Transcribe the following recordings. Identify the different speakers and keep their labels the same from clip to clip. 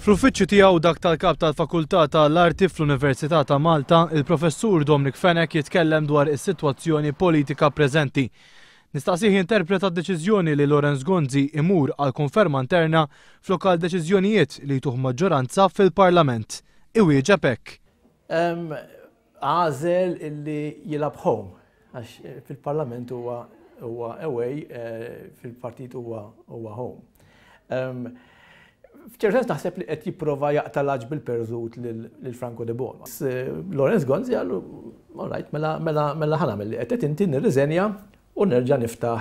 Speaker 1: Fl-uffiċċju tiegħu dak tal-Kap tal-Fakultà ta' l-Arti fl-Università ta' Malta, il-Professur Dominic Fenech jitkellem dwar is-sitwazzjoni politika preżenti. Nistaqsih jinterpreta d-deċiżjoni li Lawrence Gonzi imur għal konferma interna flok għal deċiżjonijiet li jtuh maġġoranza fil-Parlament. Iwieġeb hekk.
Speaker 2: Għażel illi jilgħab home għax fil-Parlament huwa huwa away, fil-partit huwa huwa home. F'ċertu sens naħseb li qed jipprova jaqta' l-għaġ bil-perżut lil Franco De Bono. Lawrence Gonzi qallu, all right, mela mela mela ħa nagħmel li qed tgħid inti nirriżenja u nerġa' niftaħ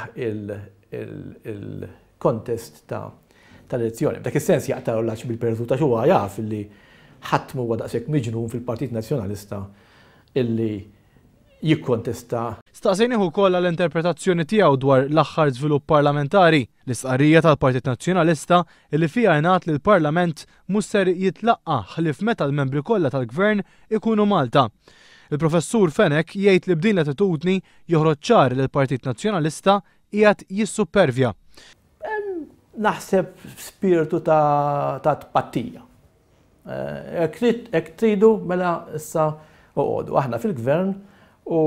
Speaker 2: il-contest ta' tal-elezzjoni. F'dak is-sens jaqta' l-għaġ bil-perżut għax huwa jaf li ħadd m'huwa daqshekk miġnun fil-Partit Nazzjonalista illi jikkontesta.
Speaker 1: Staqsejnih ukoll għal interpretazzjoni tiegħu dwar l-aħħar żvilupp parlamentari, l-istqarrija tal-Partit Nazzjonalista illi fiha ingħad li l-Parlament mhux ser jitlaqqa' ħlief meta l-membri kollha tal-Gvern ikunu Malta. Il-Professur Fenech jgħid li b'din l-attitudni joħroġ ċar li l-Partit Nazzjonalista qiegħed jissuppervja.
Speaker 2: Naħseb spirtu ta' tpattija. Hekk tridu mela issa oqogħdu. Aħna fil-gvern u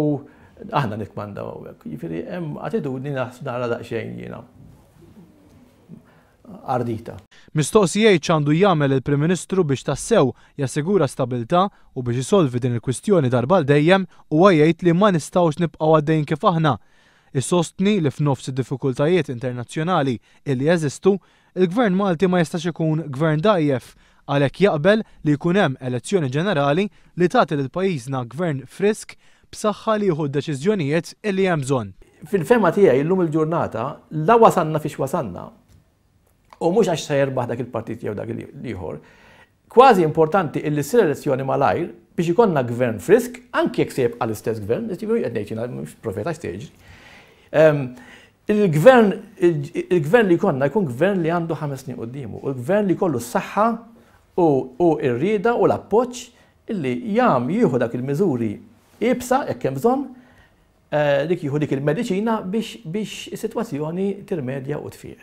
Speaker 2: aħna nikkmandaw hawnhekk. Jiġifieri hemm attitudni nara daqsxejn jiena ardita.
Speaker 1: Mistoqsi jgħid x'għandu jagħmel il-Prim Ministru biex tassew jassigura stabilità u biex isolvi din il-kwistjoni darba għal dejjem, huwa jgħid li ma nistgħux nibqgħu għaddejjin kif aħna. Isostni li f'nofs id-diffikultajiet internazzjonali illi jeżistu, il-Gvern Malti ma jistax ikun Gvern dgħajjef, għalhekk jaqbel li jkun hemm elezzjoni ġenerali li tagħti lil pajjiżna Gvern frisk b'saħħa li jieħu d-deċiżjonijiet illi hemm bżonn.
Speaker 2: Fil-fehma tiegħi llum il-ġurnata la wasalna fiex wasalna, u mhux għax se jerbaħ dak il-partit jew dak l-ieħor, Kważi importanti illi ssir elezzjoni malajr biex ikollna gvern frisk, anki jekk se jibqa' l-istess gvern, jiġifieri qed ngħid jiena mhux profeta x'se jiġri. Ehm, il-gvern il-gvern li jkollna jkun gvern li għandu ħames snin quddiemu, u l-gvern li jkollu s-saħħa u r-rieda u l-appoġġ illi jam jieħu dak il-miżuri iebsa jekk hemm bżonn, eh, dik jieħu dik il-mediċina biex is-sitwazzjoni tirmedja u tfieq.